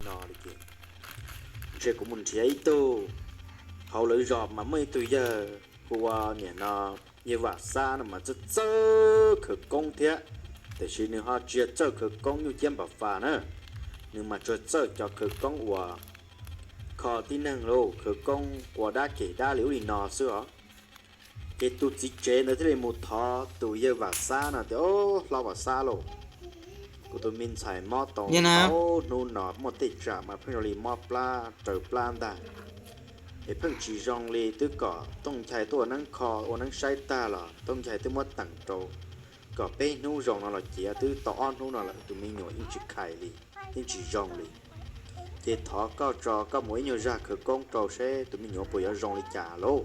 no li ces ntshe kuv mus nrhiav ib tug. Hauv lawv zos mas muaj ib tug yawg hu ua niam no, yawg Vam Xab no mas txawj txawj khawv koob thiab, tiam sis nws ho tsis yog txawj khawv koob nyuj ciab npam fas na, nws mas tsuas txawj cov khawv koob uas kho tib neeg lauj, khawv koob ua dab ceg dab li ub li no xwb os. Ces tus txiv tsev ntawd thiaj li mus thov tus yawg Vam Xab no tias, Au, hlob Vam Xab lauj, kuv tus me ntxhais mob tau ntau hnub no muaj tej tsam mas pheej zoo li mob plab raws plab ntag, es pheej tsis zoo li. Twb kom Tooj Nchai tuaj ua neeb kho ua neeb saib tag los Tooj Nchai twb muab teem rau kom peb hnub zoo no los ciav twb tau ob hnub no lawm tus me nyuam yeej tsis khais li, yeej tsis zoo li. Ces thov koj tso koj mus ib nyuag zaj khawv koob rau seb tus me nyuam puas yuav zoo li cas lauj.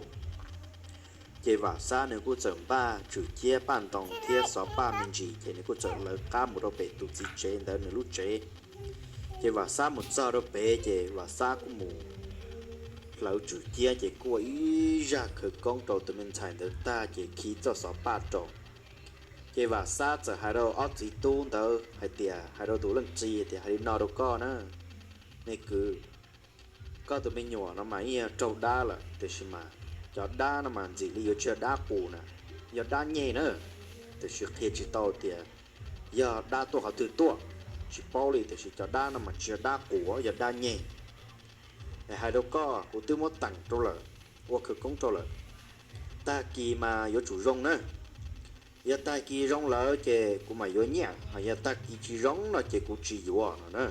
Ces Vam Xab nws kuj txawm npaj tswm ciab paj ntoos thiab xov paj me ntsis ces nws kuj txawm lawv qab mus rau pem tus txiv tsev ntawd nws lub tsev. Ces Vam Xab mus txog rau pem ces Vam Xab kuj mus hlawv tswm ciab ces kuj ua ib zaj khawv koob rau tus me ntxhais ntawd tag ces khi txoj xov paj rau. Ces Vam Xab txawm hais rau ob txiv tub ntawd hais tias, hais rau tus leej txiv tias, Hais li no rau koj na, me kwv, koj tus me nyuam no mas yeej yog raug dab lawm, tiam sis mas cov dab no mas ntxim li yuav tsis yog dab qus na, yog dab nyeg na. Tiam sis qhia tsis tau tias yog dab tuaj qhov twg tuaj, tsis paub li, tiam sis cov dab no mas tsis yog dab qus, yog dab nyeg. Es hais rau koj, kuv twb muab teem rau lawm, ua khawv koob rau lawm, tag kis mas yuav tsum zoo na. Yog tag kis zoo lawm ces kuv mam yuav nyiaj, ho yog tag kis tsis zoo no ces kuv tsis yuav no na.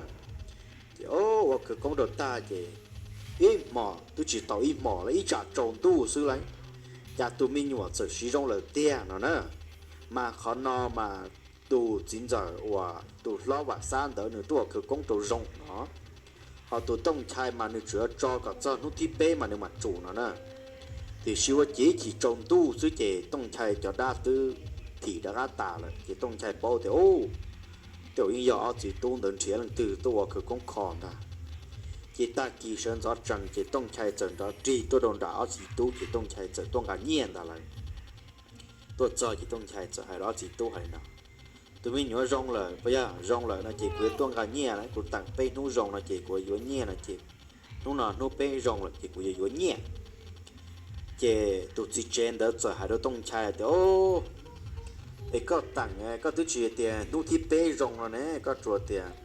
Ces ua khawv koob rau tag ces ib hmos twb tsis tau ib hmos lawm, ib tsam tsaus ntuj xwb lawm, cas tus me nyuam txawm siv zoo lawm tiag no na. Mas qhov no mas tus txiv ntxawm uas tus hlob Vam Xab ntawd nws tuaj ua khawv koob rau zoo no, ho tus Tooj Nchai mas nws tsuas yuav tso kom txog hnub thib peb mas nws mam tsum no na. Tiam sis ua ciav ib chim tsaus ntuj xwb ces Tooj Nchai cov dab twb thim rov qab tas lawm ces Tooj Nchai paub tias, Ub, tej zaum yeej yog ob txiv tub ntawd nrhiav leej twg tuaj ua khawv koob kho ntag. Ces tag kis sawv ntxov tsees ces Tooj Nchai txawm nrov rig tuaj rau nram ob txiv tub ces Tooj Nchai txawm tuaj nqa nyiaj ntag lawm. Tuaj txog ces Tooj Nchai txawm hais rau ob txiv tub hais li no, Tus me nyuam zoo lawm, puas yog zoo lawm no ces kuv yuav tuaj nqa nyiaj lawm, kuv teem peb hnub zoo no ces kuv yuav nyiaj no ces hnub no hnub peb zoo lawm ces kuv yuav yuav nyiaj. Ces tus txiv tsev ntawd txawm hais rau Tooj Nchai tias, Es koj teem, koj twb tsis tias hnub thib peb zoo no ne, koj tsuas tias